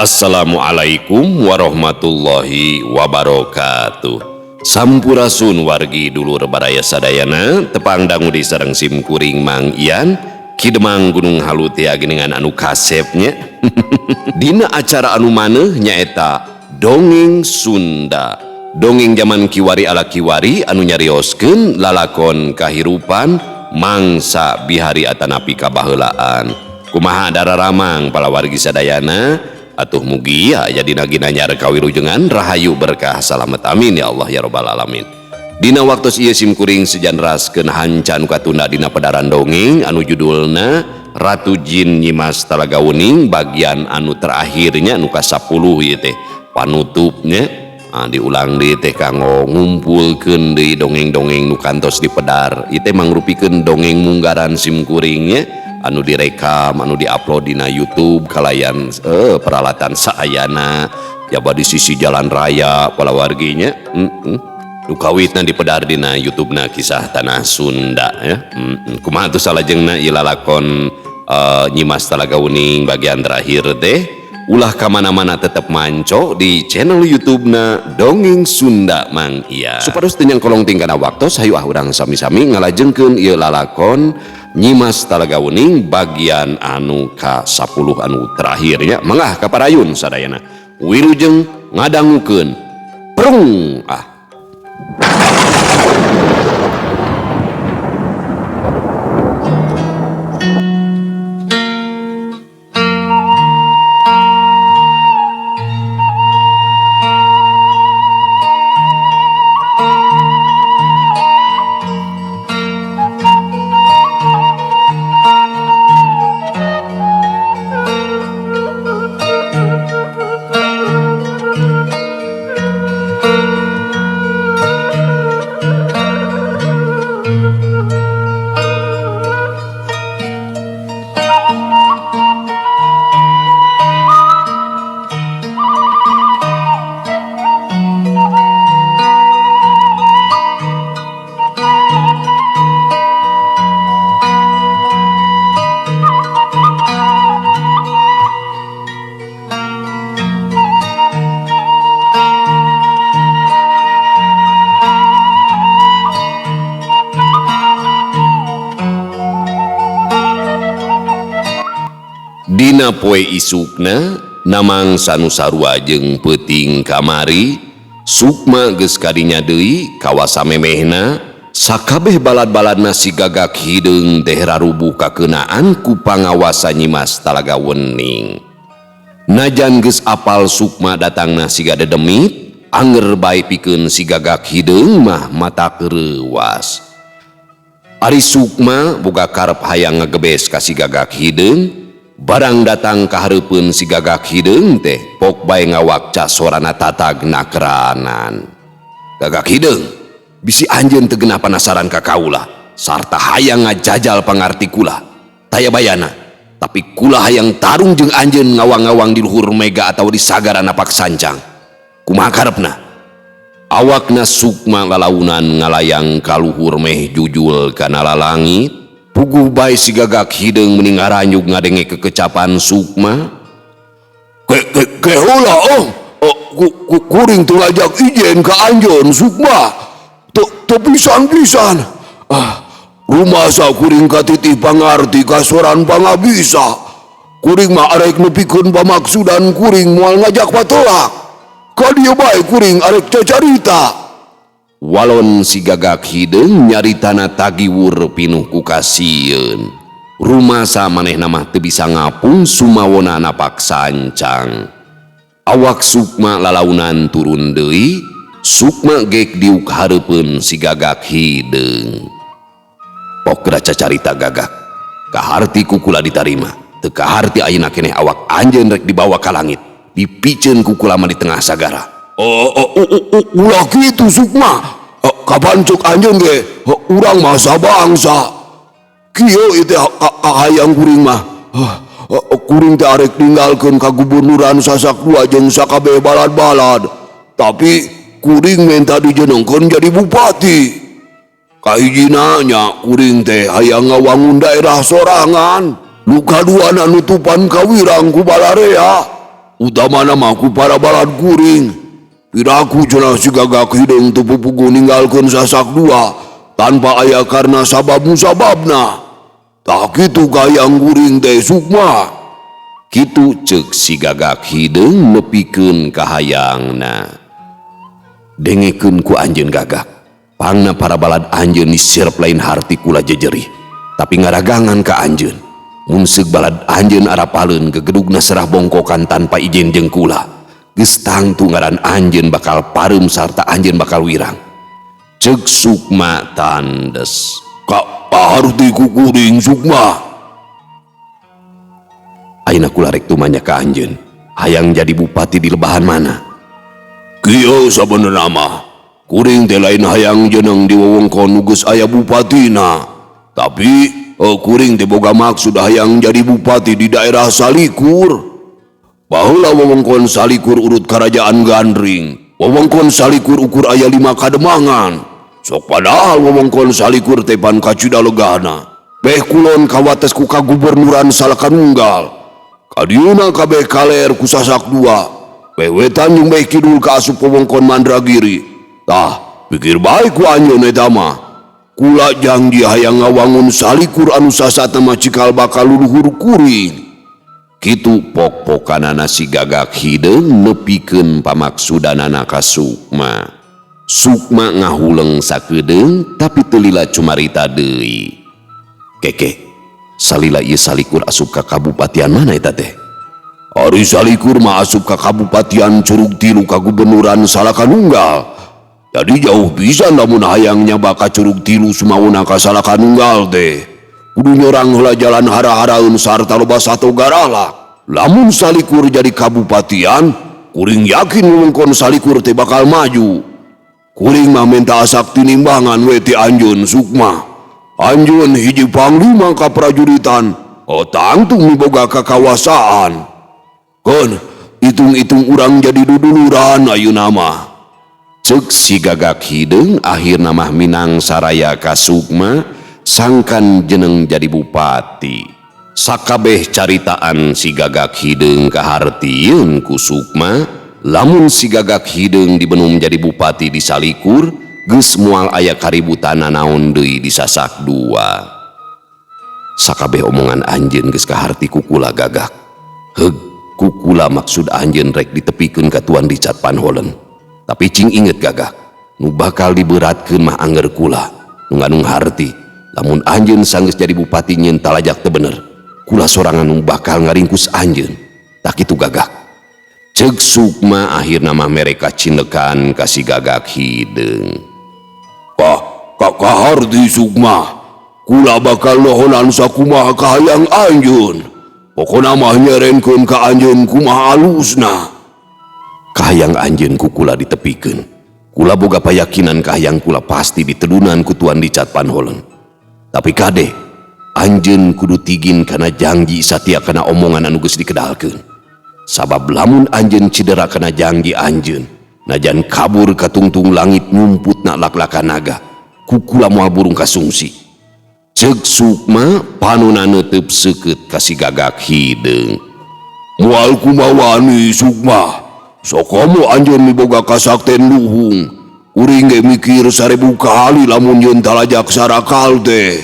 Assalamualaikum warahmatullahi wabarakatuh. Sampurasun wargi dulur baraya sadayana, tepang dangu di sareng sim kuring Mang Ian Ki Demang Gunung Halu tea geningan anu kasepnya. Dina acara anu maneh nyaeta Dongeng Sunda. Dongeng zaman kiwari ala kiwari anu nyarioskeun lalakon kahirupan mangsa bihari atanapi kabaheulaan. Kumaha dararamang palawargi sadayana? Atuh mugi ya jadi nagi nanyar kawilujengan rahayu berkah salamet, amin ya Allah ya robbal alamin. Dina waktu ieu sim kuring sejan raskeun hanca nu katunda dina pedaran dongeng anu judulna Ratu Jin Nyimas Talaga Wening bagian anu terakhirnya anu ka-10 ieu teh panutupnya. Diulang deui teh kanggo ngumpulkeun deui dongeng-dongeng nu kantos dipedar. Ieu teh mangrupikeun dongeng munggaran sim kuringnya anu direkam, anu diupload dina YouTube kalayan peralatan saayana jaba di sisi jalan raya palawarginya. Nu kawitna dipedar dina YouTube na Kisah Tanah Sunda ya. Kumaha tuh salajengna ieu lalakon Nyimas Talaga Wening bagian terakhir teh? Ulah kamana-mana, tetep manco di channel YouTube na Dongeng Sunda Mang Iya. Supados teu nyangkolong tingkana waktos, hayu ah urang sami-sami ngalajengkeun ieu lalakon Nyimas Talaga Wening bagian anu ka-10 anu terakhirnya. Mangga kaparayun sadayana, wilujeng ngadangukeun. Prung ah. Dina poe isukna namang sanu sarua jeung peuting kamari, Sukma geus kadinya deui kawasa memehna sakabeh balad-baladna si Gagak Hideung teh rarubuh kakeunaan ku pangawasa Nyimas Talaga Wening. Najan geus apal Sukma datangna siga dedemit, anger bae pikeun si Gagak Hideung mah mata kereuwas. Ari Sukma boga karep hayang ngagebes ka si Gagak Hideung. Barang datang kahareupeun si Gagak Hideung teh pok bae ngawakca sorana tatag nakeranan. Gagak Hideung, bisi anjeun teu genah panasaran ka kaula sarta hayang ngajajal pangarti kula. Taya bayana, tapi kula hayang tarung jeung anjeun ngawang-ngawang di luhur mega atau di sagara napak sancang. Kumaha karepna? Awakna Sukma lalaunan ngalayang ka luhur meh jujul kana lalangit. Puguh bae si Gagak Hideung meni ngaranyug ngadenge kekecapan Sukma. Ke heula oh, kuring teu ngajak ijen ka anjeun, Sukma. Teu pisan-pisan. Ah, rumasa kuring katitih pangarti kasoran pangabisa. Kuring mah arek nepikeun pamaksudan kuring, moal ngajak patelak. Ka dieu bae kuring arek cacarita. Walon si Gagak Hideung nyaritana tagiwur pinuh ku kasieun. Rumasa manehna mah teu bisa ngapung sumawona napak sancang. Awak Sukma lalaunan turun deui, Sukma gek diuk hareupeun si Gagak Hideung. Pok geura cacarita, Gagak. Kaharti ku kula ditarima, teu kaharti ayeuna keneh awak anjeun rek dibawa ka langit. Dipiceun ku kula mah di tengah sagara. Oh, ulah kitu, Sukma. Oh, kapan cek anjeun ge, oh, urang mah sabangsa. Kieu ieu teh kahayang kuring mah. Oh, kuring teh arek ninggalkeun kagubernuran Sasak Dua jeung sakabeh balad-balad. Tapi kuring menta dijenengkeun jadi bupati. Kahijina nya kuring teh hayang ngawangun daerah sorangan. Nu kaduana nutupan kawirang ku balarea. Utamana mah ku para balad kuring. Piraku cenah si Gagak Hideung teu pupuguh ninggalkeun Sasak Dua tanpa aya karna sabab musababna. Tah kitu kahayang kuring teh Sukma. Kitu ceuk si Gagak Hideung nepikeun kahayangna. Dengekeun ku anjeun Gagak. Pangna para balad anjeun nisirep lain harti kula jejerih, tapi ngaragangan ka anjeun. Mun seug balad anjeun arapaleun gegedugna serah bongkokan tanpa izin jeung kula. Geus tangtu ngaran anjeun bakal pareum sarta anjeun bakal wirang. Ceuk Sukma tandes. Ka paharti ku kuring Sukma. Ayeuna kula rek tumanya ka anjeun. Hayang jadi bupati di lebahan mana? Kieu sabenerna mah. Kuring teh lain hayang jeneng di wewengkon nu geus aya bupatina. Tapi kuring teh boga maksud hayang jadi bupati di daerah Salikur. Baheula wewengkon Salikur urut karajaan Gandring. Wewengkon Salikur ukur aya 5 kademangan. Sok padahal wewengkon Salikur teh pan kacida legana. Beh kulon kawates ku kagubernuran Salakanunggal. Kadieuna kabeh kaler ku Sasak Dua. Beh wetan jeung beh kidul ka asup wewengkon Mandragiri. Tah, pikir bae ku anjeun eta mah. Kula janji hayang ngawangun Salikur anu sasatna mah cikal bakal luluhur kuring. Kitu pok-pokanana si Gagak Hideung nepikeun pamaksudanana ka Sukma. Sukma ngahuleng sakedeung tapi teu lila cumarita deui. Keke, salila ieu Salikur asup ka kabupatian mana eta teh? Ari Salikur mah asup ka kabupatian Curug Tilu kagubernuran Salakanunggal. Jadi jauh pisan lamun hayang nyaba ka Curug Tilu sumauna ka Salakanunggal teh. Kudu nyorang heula jalan hara-haraeun sarta loba sato garalak. Lamun Salikur jadi kabupatian, kuring yakin wewengkon Salikur teh bakal maju. Kuring mah minta asak tinimbangan we ti anjeun Sukma. Anjeun hiji panglima kaprajuritan, oh tangtu miboga kakawasaan. Keun, hitung-hitung urang jadi duduluran ayeuna mah. Ceuk si Gagak Hideung akhirna mah minang saraya ka Sukma sangkan jeneng jadi bupati. Sakabeh caritaan si Gagak Hideung kahartieun ku Sukma, lamun si Gagak Hideung dibenum jadi bupati di Salikur, geus moal aya kaributan nanaon deui di Sasak Dua. Sakabeh omongan anjeun geus kaharti ku kula Gagak. Heug, ku kula maksud anjeun rek ditepikeun ka Tuan Richard Van Hollen. Tapi cing inget Gagak, nu bakal diberatkeun mah angger kula, nu nganung harti. Lamun anjeun sanggeus jadi bupati nyeun talajak teu bener, kula sorangan nu bakal ngaringkus anjeun. Tak kitu Gagak. Ceuk Sukma akhirna mah mereka cindekan ka si Gagak Hideung. Kaharti Sukma, kula bakal nohonan sakumaha kahayang anjeun. Pokona mah nyerenkeun ka anjeun kumaha alusna. Kahayang anjeun ku kula ditepikeun. Kula boga payakinan kahayang kula pasti ditedunan ku Tuan Richard Van Hollen. Tapi kade, anjeun kudu tigin kana janji satia kana omongan anu geus dikedalkeun. Sabab lamun anjeun cedera kana janji anjeun, najan kabur katungtung langit nyumputna lak-lakan naga, ku kula moal burung kasungsi. Ceuk Sukma panona neuteub seukeut ka si Gagak Hideung. Moal kumawani Sukma. Sokomo anjeun miboga kasakten luhung. Kuring ge mikir 1000 kali lamun yeun talajak sarakal teh.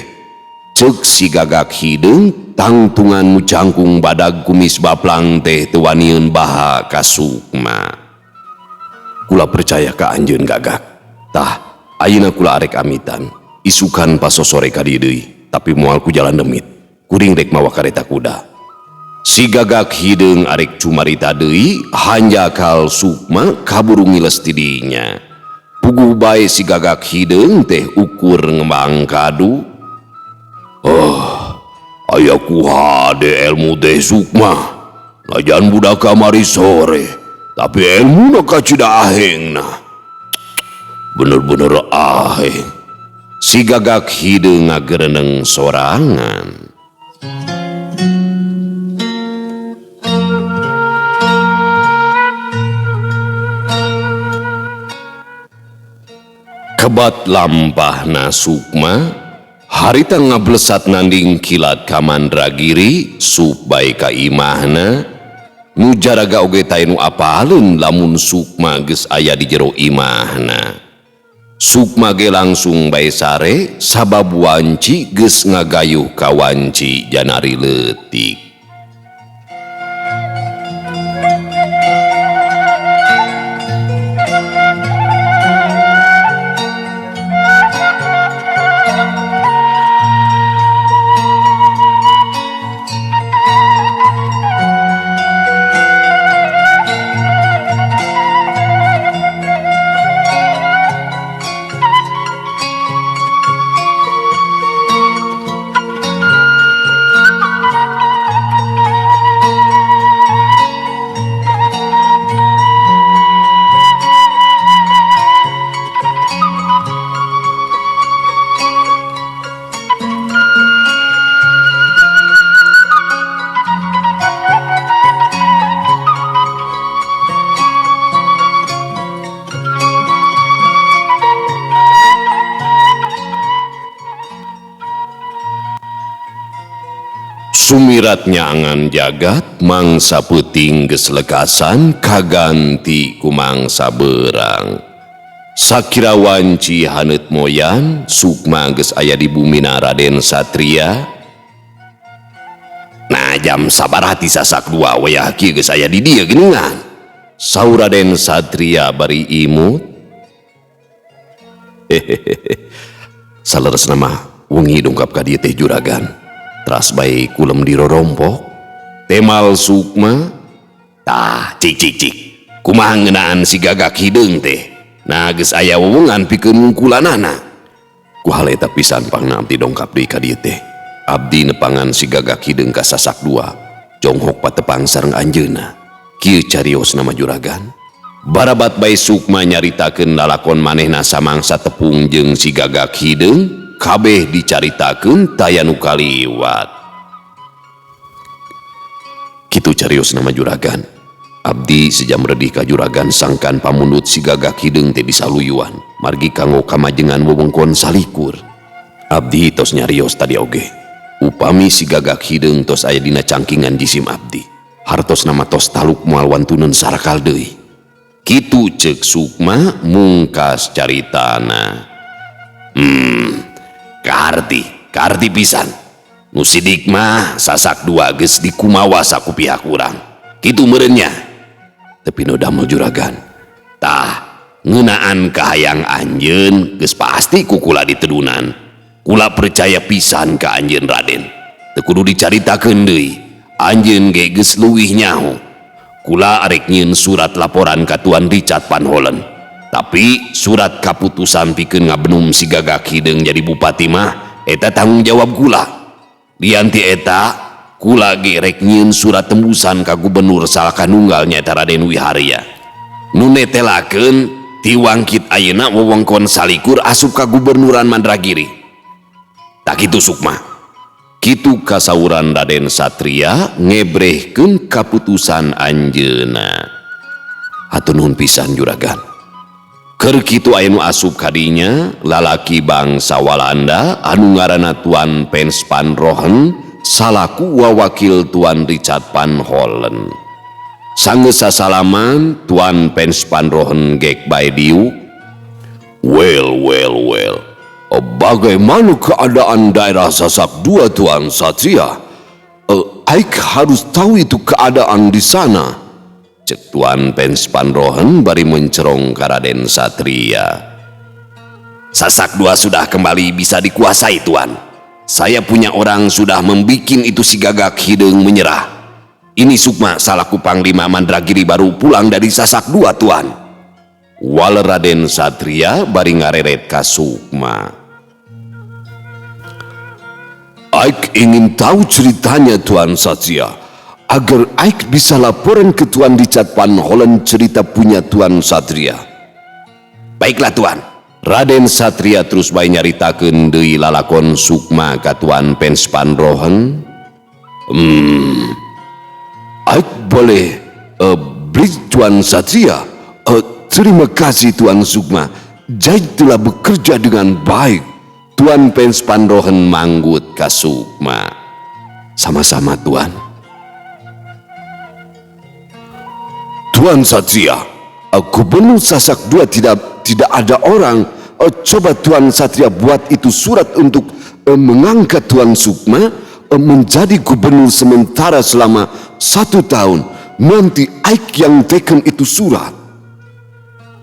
Ceuk si Gagak Hideung tangtungan nu jangkung badag kumis baplang teh teu wanieun baha ka Sukma. Kula percaya ka anjeun Gagak. Tah, ayeuna kula arek amitan. Isukan pasosore ka dieu deui, tapi moal ku jalan demit. Kuring rek mawa kareta kuda. Si Gagak Hideung arek cumarita deui, hanjakal Sukma kaburu ngiles ti dinya. Puguh bae si Gagak Hideung teh ukur ngembang kadu. Oh, aya ku hade ilmu teh Sukma. Najan budak kamari sore, tapi ilmuna kacida ahengna. Bener-bener aheng. Si Gagak Hideung ngagereneng sorangan. Kebat lampahna Sukma, harita ngablesat nanding kilat ka Mandragiri, sup bae ka imahna, Nu jaraga oge taya nu apaleun lamun Sukma geus aya di jero imahna. Sukma ge langsung bae sare sabab wanci geus ngagayuh ka wanci janari leutik. Sumirat nyaangan jagat mangsa peuting geus lekasan kaganti ku mangsa beurang. Sakira wanci haneut moyan Sukma geus aya di bumina Raden Satria. Nah jam sabaraha ti sasak dua wayah kieu geus aya di dieu geuningan. Saur Raden Satria bari imut. Hehehe. Saleresna mah wengi dongkap ka dieu teh juragan. Teras bae kulem dirorompok. Temal Sukma. Tah cik cik cik. Kumaha ngeunaan si gagak hideung teh. Nah geus aya wewengan pikeun ngungkulanana. Ku hal eta pisan pangna abdi dongkap deui ka dieu teh. Abdi nepangan si gagak hideung ka sasak dua. Jonghok patepang sareng anjeunna. Kieu cariosna mah juragan. Barabat bae Sukma nyaritakeun lalakon manehna samangsa tepung jeung si gagak hideung. Kabeh dicaritakeun taya nu kaliwat. Kitu cariosna mah juragan. Abdi sejam redih ka juragan sangkan pamundut si gagak hideung teh disaluyuan. Margi kanggo kamajengan wewengkon salikur. Abdi tos nyarios tadi oge. Upami si gagak hideung tos aya dina cangkingan jisim abdi. Hartosna mah tos taluk moal wantuneun sarakal deui. Kitu ceuk Sukma mungkas caritana. Kaharti, kaharti pisan. Nu sidik mah sasak dua geus dikumawasa ku pihak urang. Kitu meureun nya. Tapi nu damel juragan. Tah, ngeunaan kahayang anjeun geus pasti ku kula ditedunan. Kula percaya pisan ka anjeun Raden. Teu kudu dicaritakeun deui. Anjeun ge geus leuwih nyaho. Kula arek nyieun surat laporan ka Tuan Richard Van Hollen. Tapi surat kaputusan pikeun ngabenum si gagak hideung jadi bupati mah eta tanggung jawab kula. Lian ti eta kula ge rek nyieun surat tembusan ka gubernur Salaka Nunggal nyaeta Raden Wiharya. Nu netelakeun ti wangkit ayeuna wewengkon salikur asup ka gubernuran Mandragiri. Tak kitu Sukma. Kitu kasauran Raden Satria ngebrehkeun kaputusan anjeunna. Hatur nuhun pisan juragan. Keur kitu aya nu asup kadinya lalaki bangsa Walanda anu ngaranna Tuan Pens van Rohen salaku wawakil Tuan Richard van Hollen. Sanggeus sasalaman Tuan Pens van Rohen gek bae diuk. Well, well, well. Bagaimana keadaan daerah Sasak dua Tuan Satria? Aik harus tahu itu keadaan di sana. Cek Tuan Pens van Rohen bari mencerong ka Raden Satria. Sasak dua sudah kembali bisa dikuasai Tuan. Saya punya orang sudah membikin itu si gagak hideung menyerah. Ini Sukma salaku Panglima Mandragiri baru pulang dari Sasak dua Tuan. Wal Raden Satria bari ngareret ka Sukma. Aik ingin tahu ceritanya Tuan Satria, agar Aik bisa laporan ke Tuan Richard Van Hollen cerita punya Tuan Satria. Baiklah Tuan. Raden Satria terus bae nyaritakeun deui lalakon Sukma ka Tuan Pens van Rohen. Aik boleh beli Tuan Satria. Terima kasih Tuan Sukma. Jai telah bekerja dengan baik. Tuan Pens van Rohen manggut ka Sukma. Sama-sama Tuan. Tuan Satria, Gubernur Sasak II tidak tidak ada orang. Coba Tuan Satria buat itu surat untuk mengangkat Tuan Sukma menjadi gubernur sementara selama satu tahun. Nanti Aik yang teken itu surat.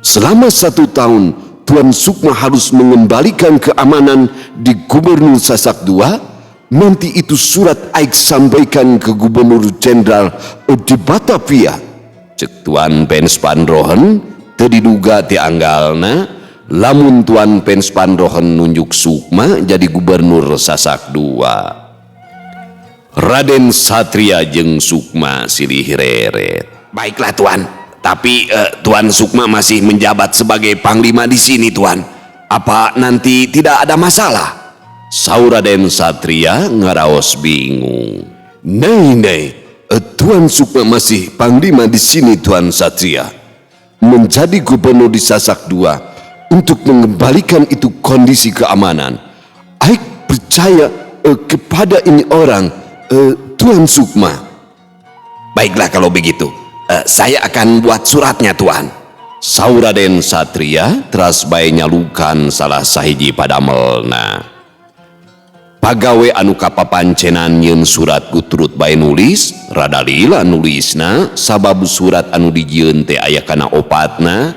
Selama satu tahun, Tuan Sukma harus mengembalikan keamanan di Gubernur Sasak II. Nanti itu surat Aik sampaikan ke Gubernur Jenderal di Batavia. Cek Tuan Pens Pandrohen, teu diduga ti anggalna lamun Tuan Pens Pandrohen nunjuk Sukma jadi gubernur Sasak II. Raden Satria jeung Sukma silih reret. Baiklah, Tuan, tapi Tuan Sukma masih menjabat sebagai panglima di sini, Tuan. Apa nanti tidak ada masalah? Saur Raden Satria ngaraos bingung. Nei, nei, Tuan Sukma masih panglima di sini, Tuan Satria. Menjadi gubernur di Sasak II untuk mengembalikan itu kondisi keamanan. Aik percaya kepada ini orang, Tuan Sukma. Baiklah kalau begitu, saya akan buat suratnya, Tuan. Saur Raden Satria teras bae nyalukan salah sahiji padamelna. Pagawe anu kapapancenan nyieun surat gutrut bae nulis, rada lila nulisna sabab surat anu dijieun teh aya kana opatna.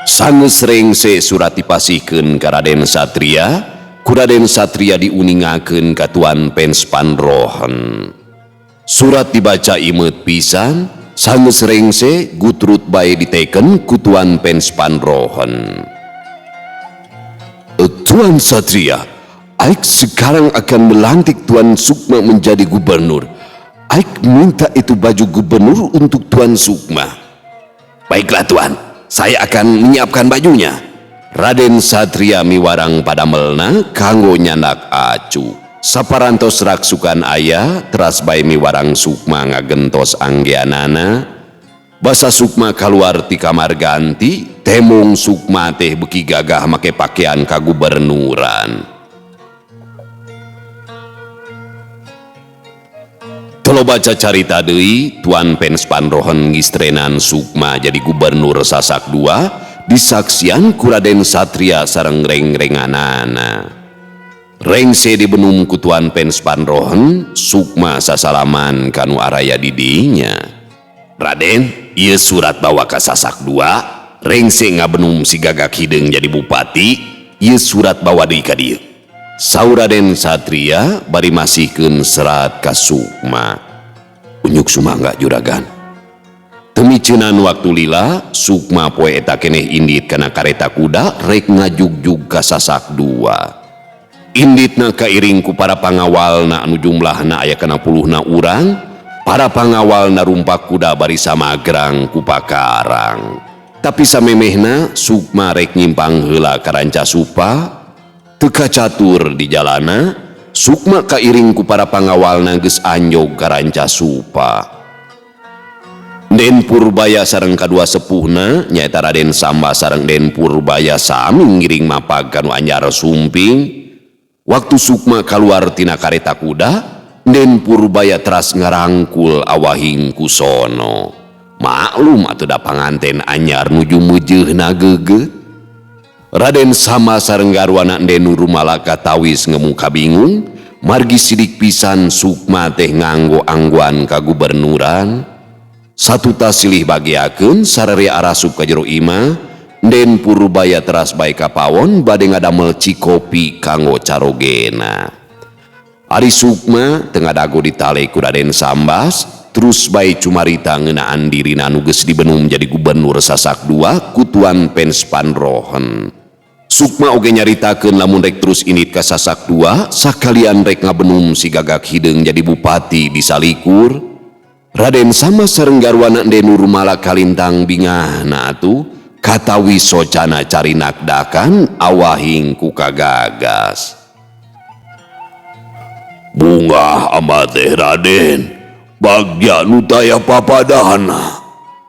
Sanggeus rengse surat dipasihkeun ka Raden Satria, ku Raden Satria diuningakeun ka Tuan Pens Pandrohen. Surat dibaca imeut pisan, sanggeus rengse gutrut bae diteken ku Tuan Pens Pandrohen. Tuan Satria, Aik sekarang akan melantik Tuan Sukma menjadi gubernur. Aik minta itu baju gubernur untuk Tuan Sukma. Baiklah, Tuan, saya akan menyiapkan bajunya. Raden Satria miwarang padamelna kanggo nyandak acu. Saparantos raksukan aya, teras bae miwarang Sukma ngagentos anggeanana. Basa Sukma kaluar ti kamar ganti, temong Sukma teh beuki gagah make pakaian kagubernuran. Teu loba cacarita deui, Tuan Pens Pandrohen ngistrenan Sukma jadi gubernur Sasak II disaksian ku Raden Satria sareng reng-renganana. Rengse dibenum ku Tuan Pens Pandrohen, Sukma sasalaman kanu araya di dinya. Raden, ieu surat bawa ka Sasak II, rengse ngabenum si Gagak Hideung jadi bupati, ieu surat bawa deui ka dieu. Saur Raden Satria bari masihkeun serat ka Sukma. Unjuk sumangga, juragan. Teu miceunan waktu lila, Sukma poe eta keneh indit kana kareta kuda rek ngajugjug ka Sasak dua. Inditna kairing ku para pangawalna anu jumlahna aya kana puluhna urang, para pangawalna rumpak kuda bari samagrang ku pakarang. Tapi samemehna Sukma rek nyimpang heula ka Rancasupa, teu kacatur di jalana, Sukma kairing ku para pangawalna geus anjog ka Rancasupa. Den Purbaya sareng kadua sepuhna nyaeta Raden Samba sareng Den Purbaya sami ngiring mapag kanu anyar sumping. Waktu Sukma kaluar tina kareta kuda, Den Purbaya teras ngarangkul awahing kusono. Maklum atuh da panganten anyar nuju meujeuna geugeuh. Raden Samba sareng garwana Den Nurmala tawis ngemu kabingung, margi sidik pisan Sukma teh nganggo angguan kagubernuran. Satutas silih bagiakeun sararea arasup ka jero imah, Den Purbaya teras bae ka pawon bade ngadamel cikopi kanggo carogena. Ari Sukma teu ngadago ditale ku Raden Sambas, terus bae cumarita ngeunaan dirina nu geus dibenum jadi gubernur Sasak II ku Tuan Pens Pandrohen. Sukma oge nyaritakeun lamun rek terus indit ka Sasak II, sakalian rek ngabenum si Gagak Hideung jadi bupati di Salikur. Raden Samba sareng garwana Den Nurmala kalintang bingahna atuh katawi socana carinakdakan awahing ku kagagas. Bungah amat teh, Raden, bagja nu taya papadahna.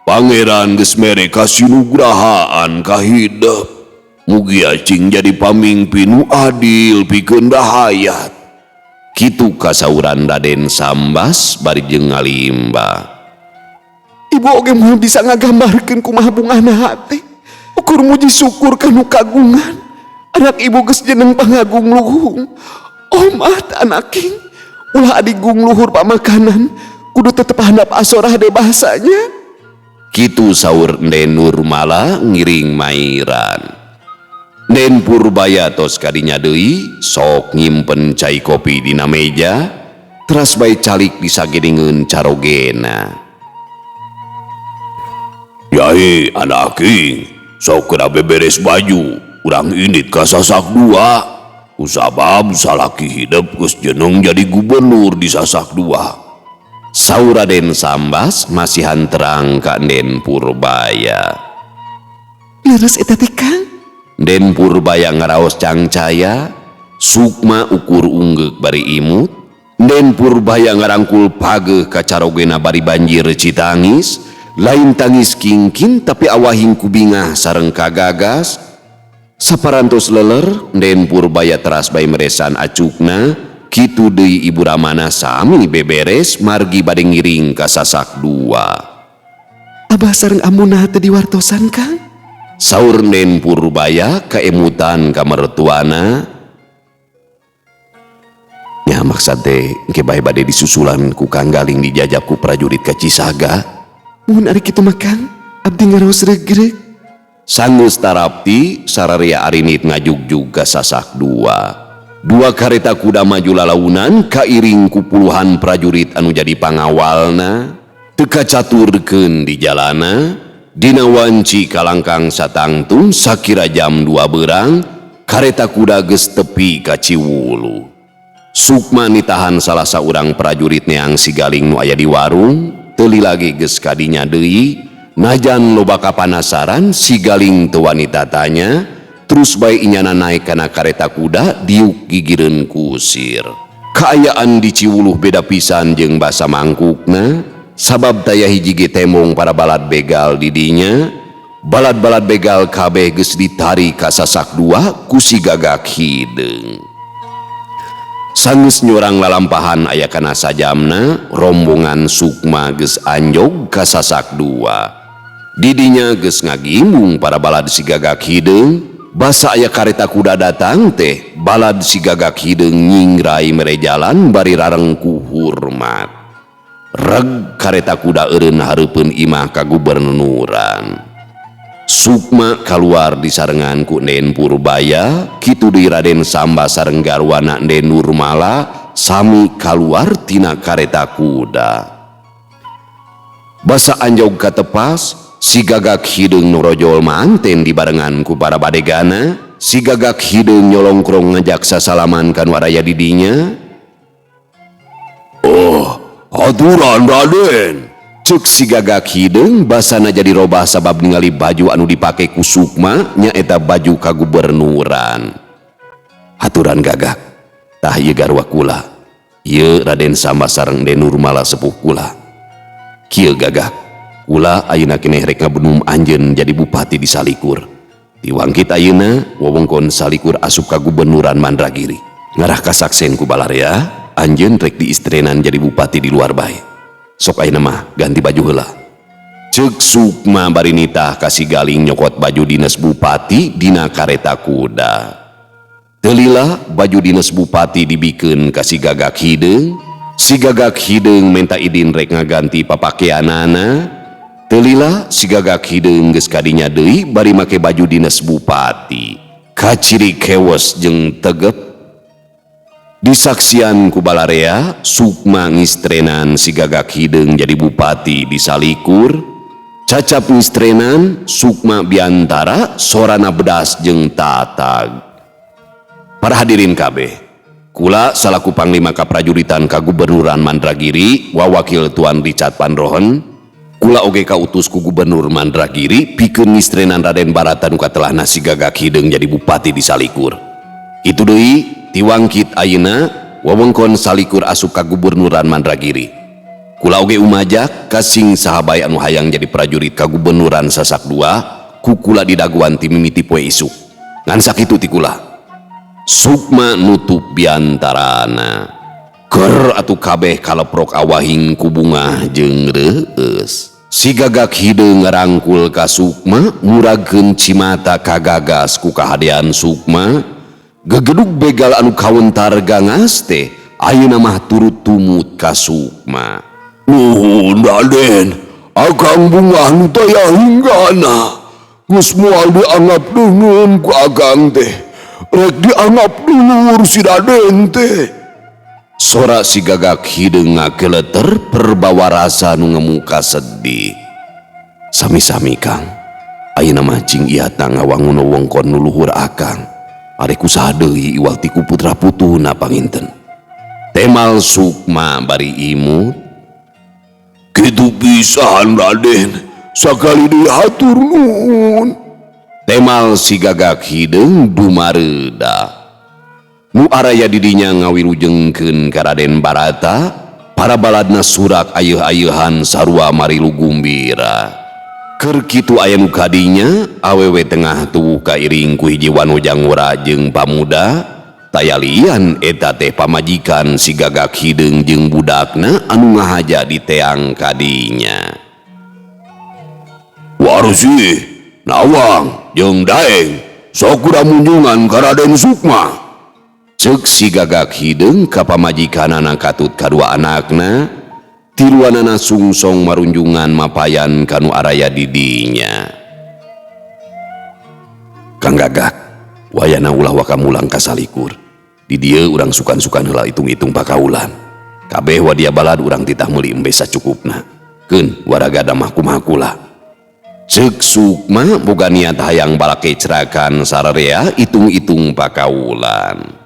Pangeran geus mere kasinugrahaan ka hidep. Mugia cing jadi pamingpin nu adil pikeun rahayat. Kitu kasauran Raden Sambas bari jeung ngalimba. Ibu oge moal bisa ngagambarkeun kumaha bungahna hate. Ukur muji syukur kanu kagungan. Anak ibu geus jeneng pangagung luhung. Omat anaking. Ulah adigung luhur pamakanan. Kudu tetep handap asor hade bahasanya. Kitu saur Nden Nurmala ngiring mairan. Nden Purbaya tos kadinya deui sok nyimpen cai kopi dina meja teras bae calik disagedengeun carogena. Yai anak aking sok kena beberes baju urang indit ka Sasak Dua kusabab salaki hidep geus jeneng jadi gubernur di Sasak Dua. Saur Raden Sambas masihan terang ka Nden Purbaya. Leres eta teh Kang? Nden Purbaya ngaraos cangcaya, Sukma ukur unggeuk bari imut. Nden Purbaya ngarangkul pageuh ka carogena bari banjir citangis, lain tangis kingkin tapi awahing kubingah sareng kagagas. Saparantos leler, Nden Purbaya teras bae meresan acukna, kitu deui Ibu Ramana sami beberes margi bade ngiring ka Sasak Dua. Abah sareng amuna teu diwartosan Kang? Saur Nden Purbaya kaemutan ka mertuana. Nya maksad teh engke bae bade disusulan ku Kang Galing dijajab ku prajurit ka Cisaga. Mun ari kitu mah Kang, abdi ngaraos regreg. Sanggeus tarapti sararia arinit ngajugjug ka Sasak Dua. Dua kareta kuda maju lalaunan kairing ku puluhan prajurit anu jadi pangawalna. Teu kacaturkeun di jalana, dina wanci kalangkang satangtung sakira jam 2 berang, kareta kuda geus tepi ka Ciwulu. Sukma nitahan salah saurang prajurit neang si Galing nu aya di warung, teu lagi geus kadinya deui. Najan loba kapanasaran si Galing teu wani tatanya, terus bae inyana naik kana kareta kuda diuk gigireun kusir. Kaayaan di Ciwuluh beda pisan jeung basa mangkukna, sabab taya hiji ge temong para balad begal di dinya. Balad-balad begal kabeh geus ditarik ka Sasak Dua ku si Gagak Hideung. Sanggeus nyorang lalampahan aya kana sajamna, rombongan Sukma geus anjog ka Sasak Dua. Didinya geus ngagimbung para balad si Gagak Hideung. Basa aya kareta kuda datang teh, balad si Gagak Hideung nyingrai mere jalan bari rarengku hormat. Reg kareta kuda eureun hareupeun imah kagubernuran. Sukma kaluar disarengan ku Nden Purbaya, kitu deui Raden Samba sareng garwana Nden Nurmala sami kaluar tina kareta kuda. Basa anjog katepas, si Gagak Hideung norojol manten dibarengan ku para badegana. Si Gagak Hideung nyolongkrong ngajak sasalaman kan waraya didinya. Oh, aturan Raden. Cek si Gagak Hideung basana jadi robah sabab ningali baju anu dipake ku Sukma nyaeta baju kagubernuran. Aturan Gagak, tah ieu garwa kula. Ieu Raden Samba sareng Den Nurmala sepuh kula. Kieu Gagak, kula ayeuna keneh rek ngabenum anjeun jadi bupati di Salikur. Tiwangkit ayeuna wewengkon Salikur asup kagubernuran Mandragiri. Ngarah kasaksen ku balarea, anjeun rek diistrenan jadi bupati di luar bae. Sok ayeuna mah ganti baju heula. Ceuk Sukma bari nitah ka si Galing nyokot baju dinas bupati dina kareta kuda. Teu lila baju dinas bupati dibikeun ka si Gagak Hideung. Si Gagak Hideung menta idin rek ngaganti papakeanana. Teu lila si Gagak Hideung geus kadinya deui bari make baju dinas bupati. Kaciri kewes jeung tegep. Disaksian ku balarea, Sukma ngistrenan si Gagak Hideung jadi bupati di Salikur. Cacap ngistrenan, Sukma biantara sorana bedas jeung tatag. Para hadirin kabeh, kula salaku panglima kaprajuritan kagubernuran Mandragiri, wawakil Tuan Richard Pandrohen, kula oge kautus ku Gubernur Mandragiri pikeun ngistrenan Raden Barata nu katelahna si Gagak Hideung jadi bupati di Salikur. Kitu deui tiwangkit ayeuna wewengkon Salikur asup ka Gubernuran Mandragiri. Kula oge umajak kasing saha bae anu hayang jadi prajurit kagubernuran Sasak Dua, ku kula didaguan ti mimiti poe isuk. Ngan sakitu ti kula. Sukma nutup biantarana. Ker atuh kabeh kaleprok awahing ku bungah jeung reueus. Si Gagak Hideung ngarangkul ka Sukma muragkeun cimata kagagas ku kahadean Sukma. Gegedug begal anu kawentar gangas teh ayeuna mah turut tumut ka Sukma. Nuhun Raden, akang bungah nu taya hinggana. Geus moal dianggap deungeun ku akang teh. Rek dianggap dulur si Raden teh. Sora si Gagak Hideung ngakeleter perbawa rasa nu ngemuka sedih. Sami-sami Kang, ayeuna mah cing iatna ngawangun wewengkon nu luhur akang. Ari kusaha deui iwal ti ku putra putuna panginten. Temal Sukma bari imut. Kitu pisan Raden, sakali deui hatur nuhun. Temal si Gagak Hideung dumareuda. Nu araya didinya ngawilujengkeun ka Raden Barata, para baladna surak ayeuh-ayeuhan sarua marilu gumbira. Keur kitu aya nu kadinya, awewe tengah tuwuh kairing ku hiji wanoja ngora jeung pamuda, tayalian eta teh pamajikan si Gagak Hideung jeung budakna anu ngahaja di teang kadinya. Warsi, Nawang, jeung Daeng, sok kuda munjungan ka Raden Sukma. Ceuk si Gagak Hideung ka pamajikanana katut kadua anakna, tiluanana sungsong marunjungan mapayan kanu araya didinya. Kang Gagak, wayana ulah waka mulang kasalikur. Di dieu urang sukan-sukan heula hitung-hitung pakaulan. Kabeh wadia balad urang titah meuli embe sacukupna. Keun waragada mah kumaha kula. Ceuk Sukma boga niat hayang balakecrakan sararea hitung-hitung pakaulan.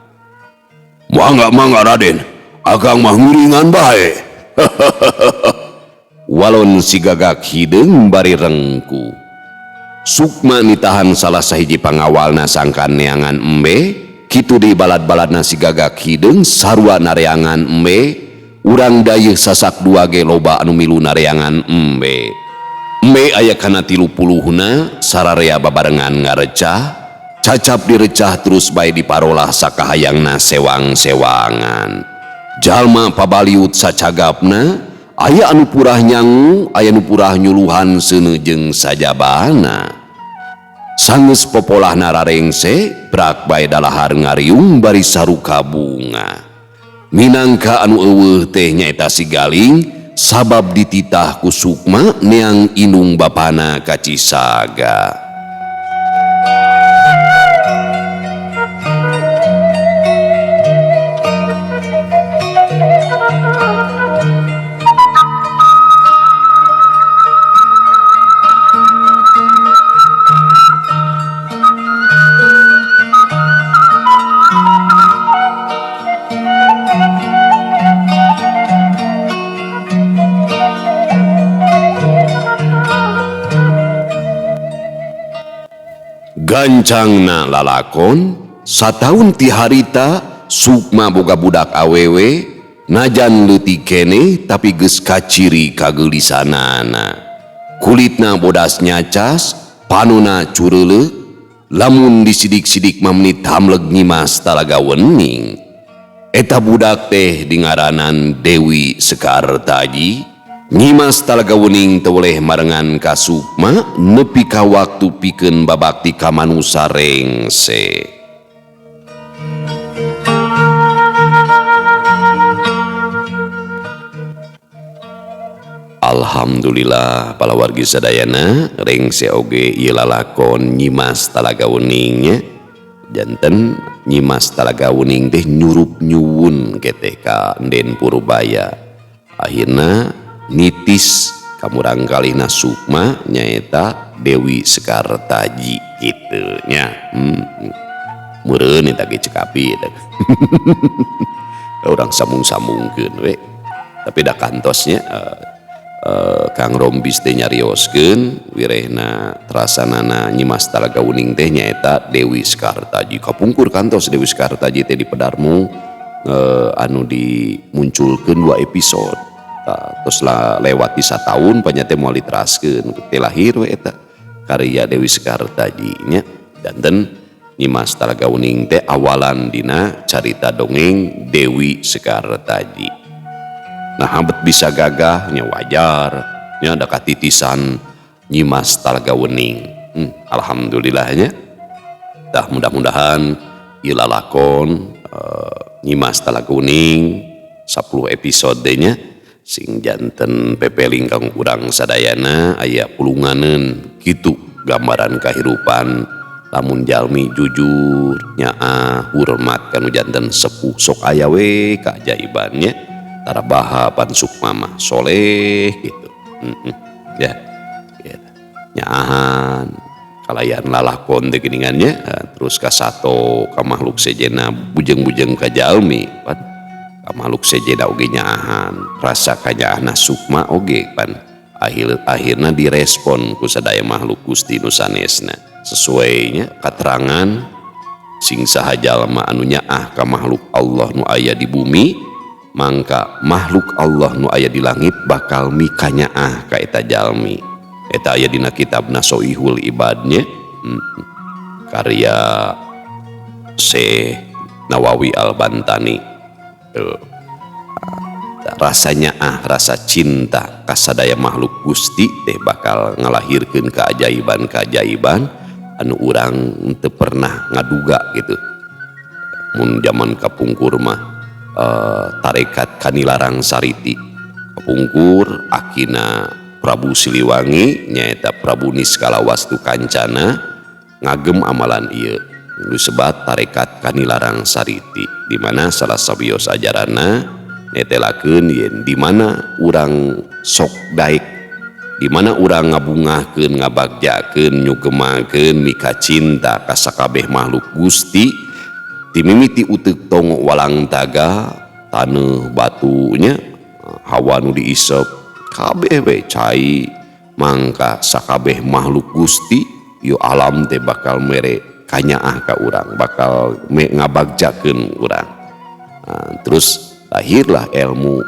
Mangga mangga Raden, akang mah ngiringan bae. Walon si Gagak Hideung bari rengku. Sukma nitahan salah sahiji pangawalna sangkan neangan embe, kitu di balad-baladna si Gagak Hideung sarua nareangan embe, urang dayeuh sasak dua ge loba anu milu nareangan embe. Embe aya kana 30-na sararea babarengan ngarecah, cacap direcah terus bae diparolah sakahayangna sewang-sewangan. Jalma pabaliut sacagapna, aya anu purah nyangu, aya nu purah nyuluhan seuneu jeung sajabana. Sanggeus popolahna rarengse, brak bae dalahar ngariung bari saruka bunga. Minangka anu eueuh teh nyaeta si Galing, sabab dititah ku Sukma neang indung bapana ka Cisaga. Gancangna lalakon sataun ti harita Sukma boga budak awewe najan leutik keneh tapi geus kaciri kageulisanana. Kulitna bodas nyacas, panona cureuleuh, lamun disidik-sidik mah meuni tamleg nyimas talaga wening. Eta budak teh dingaranan Dewi Sekartaji. Nyimas Talaga Wening teu weleh marengan ka Sukma nepi ka waktu pikeun babakti ka manusa rengse. Alhamdulillah palawargi sadayana rengse oge ieu lalakon Nyimas Talaga Wening nya. Janten Nyimas Talaga Wening teh nyurup nyuwun keteh ka Nden Purbaya. Akhirna nitis kamurang kalihna Sukma nyaeta Dewi Sekartaji kitu nya. Meureun eta ge cekapi eta. Urang sambung-sambungkeun we. Tapi da kantosnya Kang Rombis teh nyarioskeun wirehna terasanana Nyimas Talaga Wening teh nyaeta Dewi Sekartaji. Kapungkur kantos Dewi Sekartaji teh di Pedarmu anu dimunculkeun 2 episode. Terus lah lewat di sataun panyate moal diteraskeun teh lahir we eta karya Dewi Sekartaji nya. Danten Nyimas Talaga Wening teh awalan dina carita dongeng Dewi Sekartaji. Nah habet bisa gagahnya wajar. Nya ada katitisan Nyimas Talaga Wening. Alhamdulillahnya. Dah mudah-mudahan ieu lalakon Nyimas Talaga Wening 10 episode nya sing janten pepeling kang urang sadayana aya pulunganeun kitu gambaran kahirupan lamun jalmi jujur nyaah hormat kanu janten sepuh sok aya we kaajaibannya tarabaha pan sukma mah soleh gitu. Ya, gitu. Nyaahan kalayan lalakon teh geuningannya terus kasato ka makhluk sejenna bujeng-bujeng ka jalmi pan ka makhluk sejenna oge nyaahan rasa kanyaahna sukma oge pan akhirna direspon ku sadaya makhluk Gusti nu sanesna sesuainya katerangan sing saha jalma anu nyaah ka makhluk Allah nu aya di bumi mangka makhluk Allah nu aya di langit bakal mikanyaah ka eta jalmi. Eta aya dina kitab Nasoihul Ibadnya, karya Syekh Nawawi Al-Bantani. Tuh. Rasanya rasa cinta kasadaya makhluk Gusti teh bakal ngalahirkeun keajaiban-keajaiban anu urang teu pernah ngaduga gitu. Mun zaman kapungkur mah tarekat Kanilarang Sariti kapungkur akina Prabu Siliwangi nyaeta Prabu Niskala Wastu Kancana ngagem amalan ieu disebat tarekat Kanilarang Sariti di mana salah sawios ajaranna netelakeun yen di mana urang sok daek di mana urang ngabungahkeun ngabagjakeun nyugemakeun mika cinta ka sakabeh makhluk Gusti timimiti uteuk tongo walang taga taneuh batunya hawa nu diisep kabeh we cai mangka sakabeh makhluk Gusti yo alam teh bakal mere kanyaah ka urang bakal ngabagjakeun urang. Nah, terus lahirlah ilmu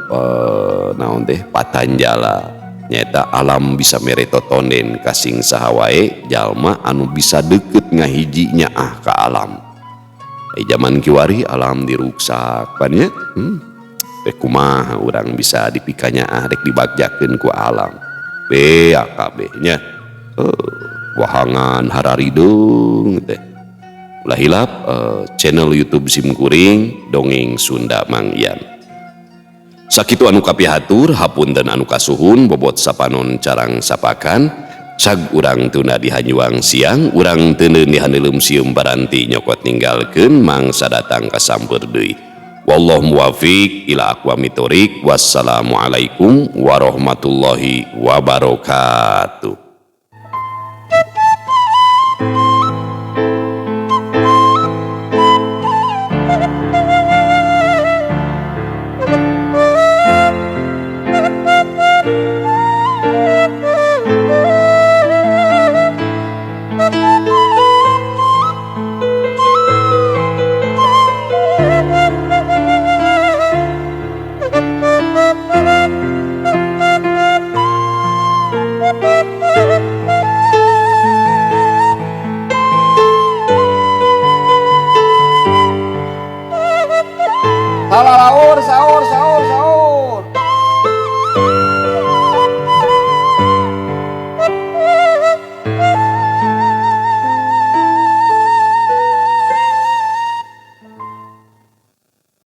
naon teh patanjala nyaeta alam bisa mere totonden kasing saha wae jalma anu bisa deket ngahiji nyaah ka alam. Zaman kiwari alam diruksak pan nya. Rek kumaha urang bisa dipikanyaah rek dibagjakeun ku alam beak kabeh nya. Wahangan hararideung teh. Ulah hilap channel YouTube Simkuring Dongeng Sunda Mang Ian. Sakitu anu kapihatur hapunten anu kasuhun bobot sapanon carang sapakan cag urang tuna di hanyuang siang urang teuneun di haneuleum sieum baranti nyokot ninggalkeun mangsa datang kasampeur deui. Wallahu muwafiq ila aqwamit thoriq. Wassalamualaikum warahmatullahi wabarakatuh.